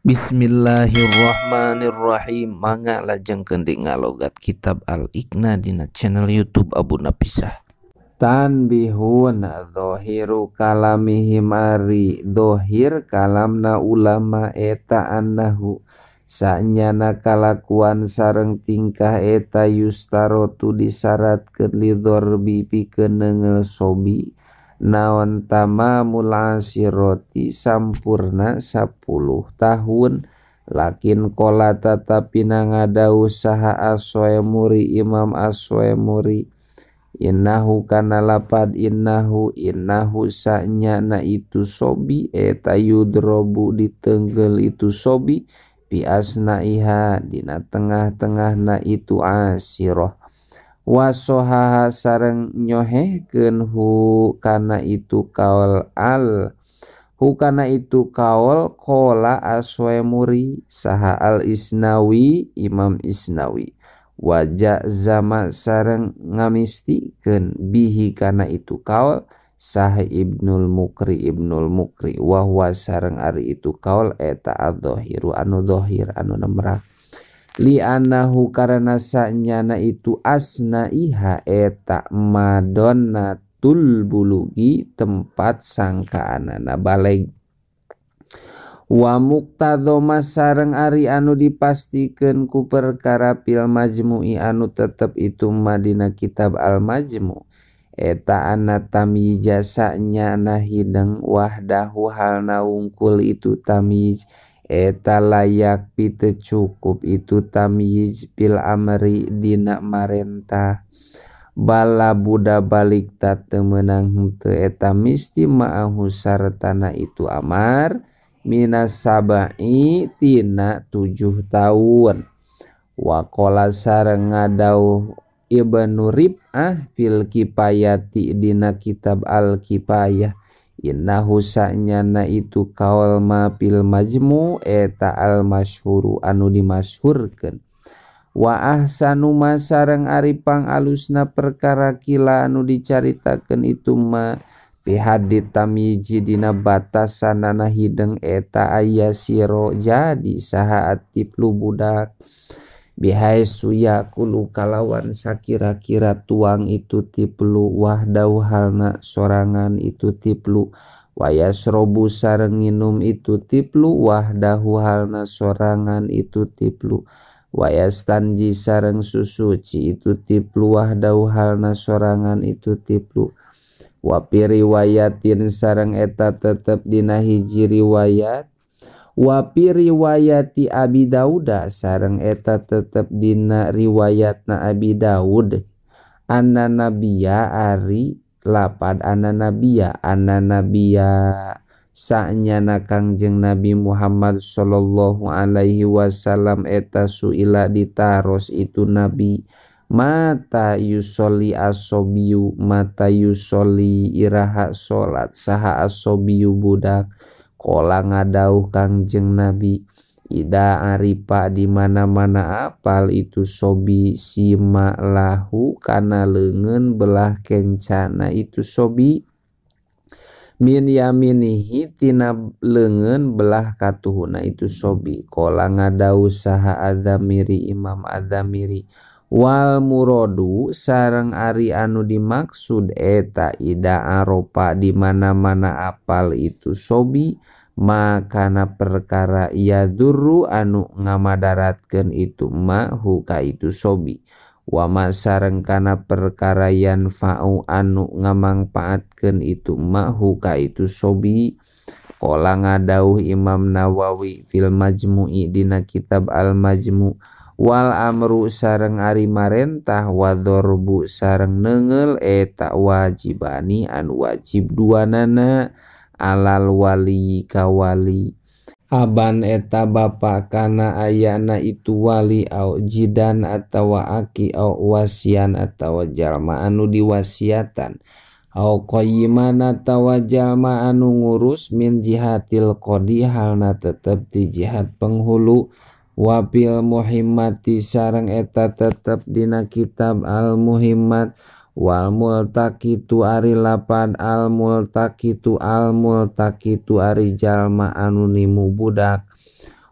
Bismillahirrahmanirrahim. Mangga lajengkeun di ngalogat kitab Al-Iqna dina channel YouTube Abu Napisah. Tanbihun dhohiru kalamihim ari dhohir kalamna ulama eta annahu sanyana kalakuan sareng tingkah eta yustarotu disaratkeun lidorbi pikeun neunggeul sobi naon tamamul asiroti sampurna 10 tahun lakin qola tatapi ngadawuh saha As-Suwaimuri Imam As-Suwaimuri innahu kana lapad innahu innahu sanyana itu sobi eta yudrobu ditenggel itu sobi bi asnaiha dina tengah-tengahna itu asirah wasohaha sareng nyohehkeun hu kana itu kaul al hu kana itu kaul qola As-Suwaimuri saha al Isnawi Imam Isnawi wajah zama sareng ngamistikeun bihi kana itu kaul sah Ibnul Mukri Ibnul Mukri wa huwa sareng ari itu kaul eta adz-dzahiru anu dzahir anu nemrah li annahu karena sanyana itu asnaiha eta madonnatul bulugi tempat sangkaanana baleg wa muqtadha sareng ari anu dipastikeun ku perkara fil majmu'i anu tetep itu madina kitab al majmu' eta anna tamyiz sanyana hideng wahdahu halna wungkul itu tamyiz eta layak pite cukup itu tamyiz fil amri dina marentah bala buda balik ta teu meunang henteu eta misti ma'ahu sartana itu amar minas sabai tina 7 tahun waqala sareng ngadawuh Ibnu Rib'ah fil Kifayati dina kitab Al Kifayah innahu sanyana itu kaul ma fil majmu eta al masyhuru anu dimasyhurkeun wa ahsanu ma sareng ari pangalusna perkara kila anu dicaritakeun itu ma bihaddi tamyizi dina batasanana hideng eta aya siro jadi saha atiflu budak bihaisu yakulu kalawan sakira-kira tuang itu tiplu wahdau halna sorangan itu tiplu wayasrobu sareng nginum itu tiplu wahdahu halna sorangan itu tiplu wayastanji sareng susuci itu tiplu wahdau halna sorangan itu tiplu wapi riwayatin sareng eta tetep dina hiji riwayat wapi riwayati Abi Dauda sareng eta tetep dina riwayatna Abi Daud anna nabiya ari lapad anna nabiya anna nabiya sanyana Kangjeng Nabi Muhammad sallallahu alaihi wasallam eta suila ditaros itu nabi mata yusolli asobiyu mata yusolli iraha salat saha asobiyu budak kola ngadauh Kangjeng Nabi ida aripa di mana-mana apal itu sobi sima lahu kana leungeun belah kencana itu sobi min yaminihi tina leungeun belah katuhuna itu sobi kola ngadauh saha Adzamiri Imam Adzamiri wal muradu sareng ari anu dimaksud eta ida aropa di mana-mana apal itu sobi makana perkara yadurru anu ngamadaratkeun itu ma hu ka itu sobi wa ma sareng kana perkara yanfa'u anu ngamangpaatkeun itu ma hu ka itu sobi qala ngadawuh Imam Nawawi fil Majmu'i dina kitab Al Majmu' wal amru sareng ari marentah wadorbu sareng neunggeul eta wajibani anu wajib duanana alal wali ka wali aban eta bapa kana ayana itu wali au jidan atawa aki au wasian atawa jalma anu diwasiatan au qayyiman atawa jalma anu ngurus min jihatil qadi halna tetep ti jihad penghulu wapil muhimmati sareng eta tetep dina kitab al muhimmat wal multaqitu ari lapan al multaqitu al multaqitu ari jalma anu nimu budak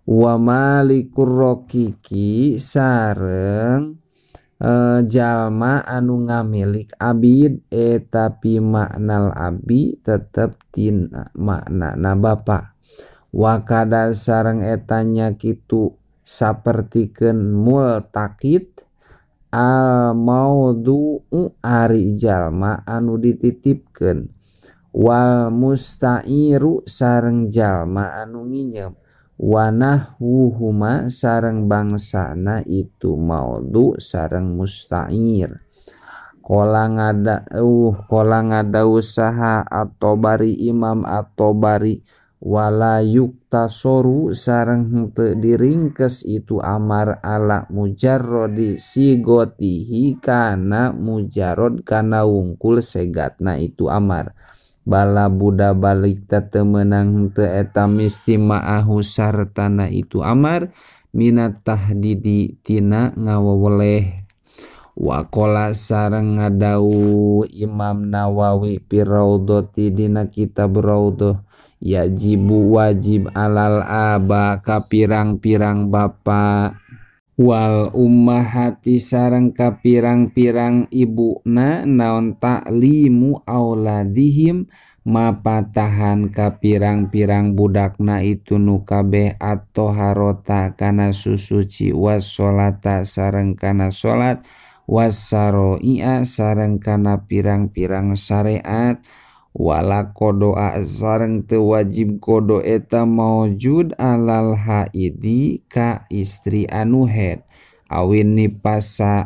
Wa malikur rokiki sareng jalma anu ngamilik abid eta pi maknal abi tetep tina maknana bapa. Wa kada sareng etanya kitu sapertikeun multakit al maudhu'u ari jalma anu dititipkeun wal mustairu sareng jalma anu nginjem wanahwuhuma sareng bangsana itu maudhu sareng mustair. Kola ngada usaha atau bari Imam atau bari wala yuktasoru sareng henteu diringkes itu amar ala mujarrodi sigotihi kana mujarrod kana wungkul segatna itu amar. Bala buda balik teu meunang henteu eta misti ma'ahu sartana itu amar minat tahdidi tina ngawaweleh. Waqala sareng ngadau Imam Nawawi fi raudhati dina kitab Raudhah yajibu wajib alal aba ka pirang-pirang bapa wal ummahati sareng ka pirang-pirang ibuna naon ta'limu auladihim mapatahan ka pirang-pirang budakna itu nu kabeh at-taharata kana susuci was sholata sareng kana salat wassaroia sareng kana pirang-pirang syariat wala kodoa sareng teu wajib kodo eta maujud alal haidi ka istri anu haid awin nipasa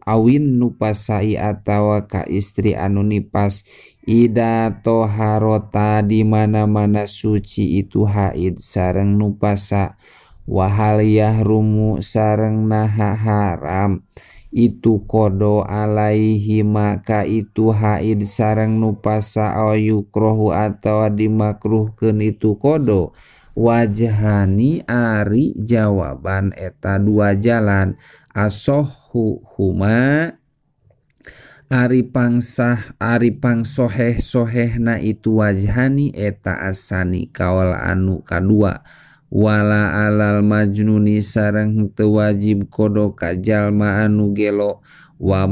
awin nupasai atawa ka istri anu nipas ida toharota di mana-mana suci itu haid sareng nupasa wahal yahrumu sareng naha haram itu kodo alaihi maka itu haid sareng nupasa ayukrohu atawa dimakruhkeun itu kodo wajhani ari jawaban eta dua jalan asohu huma ari pangsah ari pangsoheh sohehna itu wajhani eta asani kaol anu kadua wala alal majnuni sareng teu wajib kodo ka jalma anu gelo wa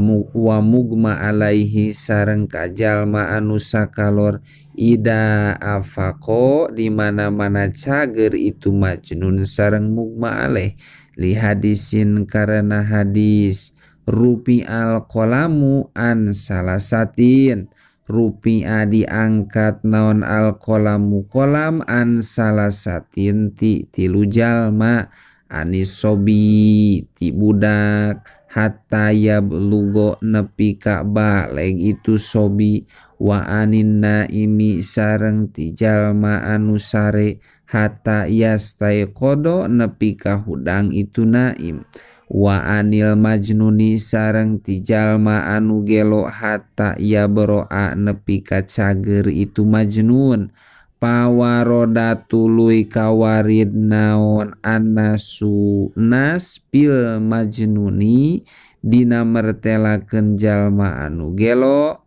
mugma alaihi sareng ka jalma anu sakalor ida afaqo di mana-mana cager itu majnun sareng mugma alaih li hadisin karena hadis rupi al qalamu an salasatin rupiah diangkat naon al qalamu kolam an salasatin ti tilu jalma anis sobi ti budak hatta yablugo nepi ka baleg itu sobi wa anin naimi sareng ti jalma anu sare hatta yastaiqodo nepi ka hudang itu naim wa anil majnuni sareng ti jalma anu gelo hatta yabroa nepi ka cager itu majnun pawaroda tuluy kawarid naon anasu nas pil majnuni dina mertelakeun jalma anu gelo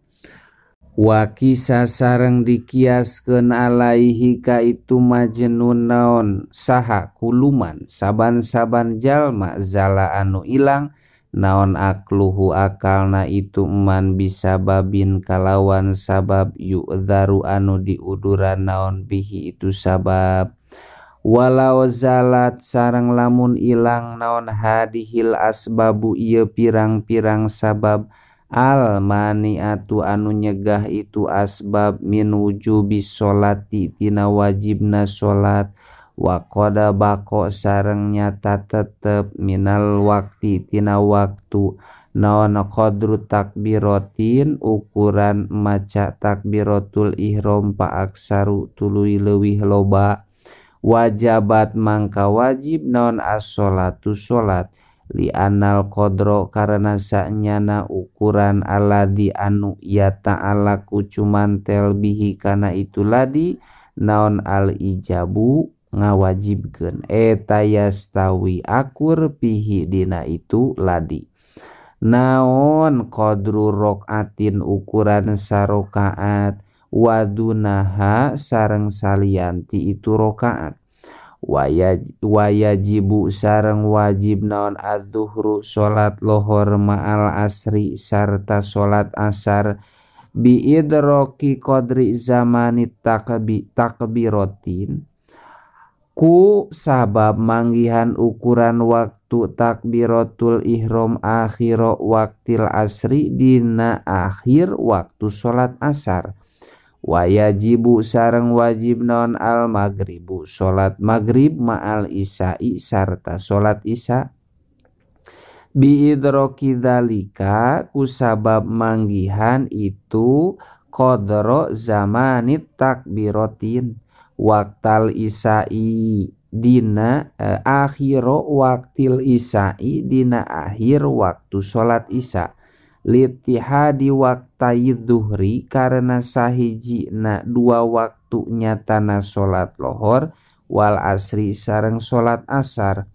wa kisah sareng dikiaskeun alaihi ka itu majnun naon saha kuluman saban-saban jalma zala anu ilang naon akluhu akalna itu man bisa babin kalawan sabab yu'dzaru anu diuduran naon bihi itu sabab walau zalat sareng lamun ilang naon hadihil asbabu ieu pirang-pirang sabab al maniatu anu nyegah itu asbab min wujubi sholati tina wajibna sholat wa qada baqo sareng nyata tetep minal wakti tina waktu naon qadru takbiratin ukuran maca takbiratul ihram pa aksaru tuluy leuwih loba wajabat mangka wajib naon as-sholatu sholat li anal qadro karena sanyana ukuran aladi anu ya ta'ala ku cumantel bihi kana itu ladi naon al ijabu ngawajibkeun eta yastawi akur pihi dina itu ladi naon qadru rokaatin ukuran sarokaat wadunaha sareng salianti itu rokaat Wayajibu sareng wajib naon adzuhru salat lohor ma'al asri sarta salat asar biidroki qadri zamani takbiratin ku sabab manggihan ukuran waktu takbiratul ihram akhiro waktil asri dina akhir waktu salat asar. Wayajibu sareng wajib naon al maghribu salat maghrib ma'al isya'i sarta salat isya biidroki dzalika kusabab manggihan itu qadra zamanit takbiratin waktal isya'i dina akhiro waktil isya'i dina akhir waktu salat isya litihadi waktai dzuhri karena sahijina dua waktu nyatana salat lohor wal asri sareng salat asar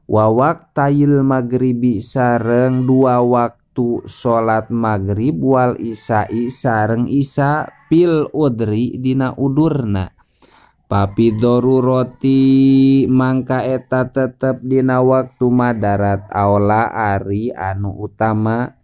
wa waktayil maghribi sareng dua waktu salat maghrib wal isya'i sareng isya pil udri dina udurna. Papi doruroti mangka eta tetep dina waktu madarat aola ari anu utama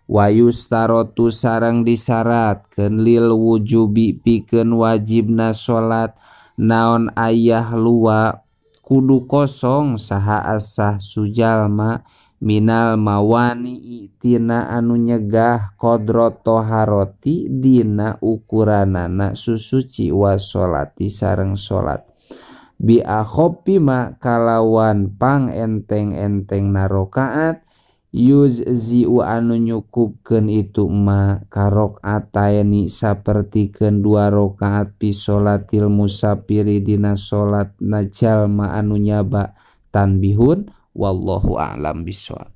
wayustarotu sareng disyaratkeun lil wujubi pikeun wajibna salat naon ayah luwa kudu kosong saha asah sujalma minal mawani tina anu nyegah qadra toharoti dina ukuranana susuci wa sholati sareng salat bi akhofi ma kalawan pang enteng-enteng narokaat yujzi'u anu nyukupkeun itu ma karokaataini sapertikeun dua rakaat fi sholatil musafiri dina salat na jalma anu nyaba tanbihun wallahu a'lam bissawab.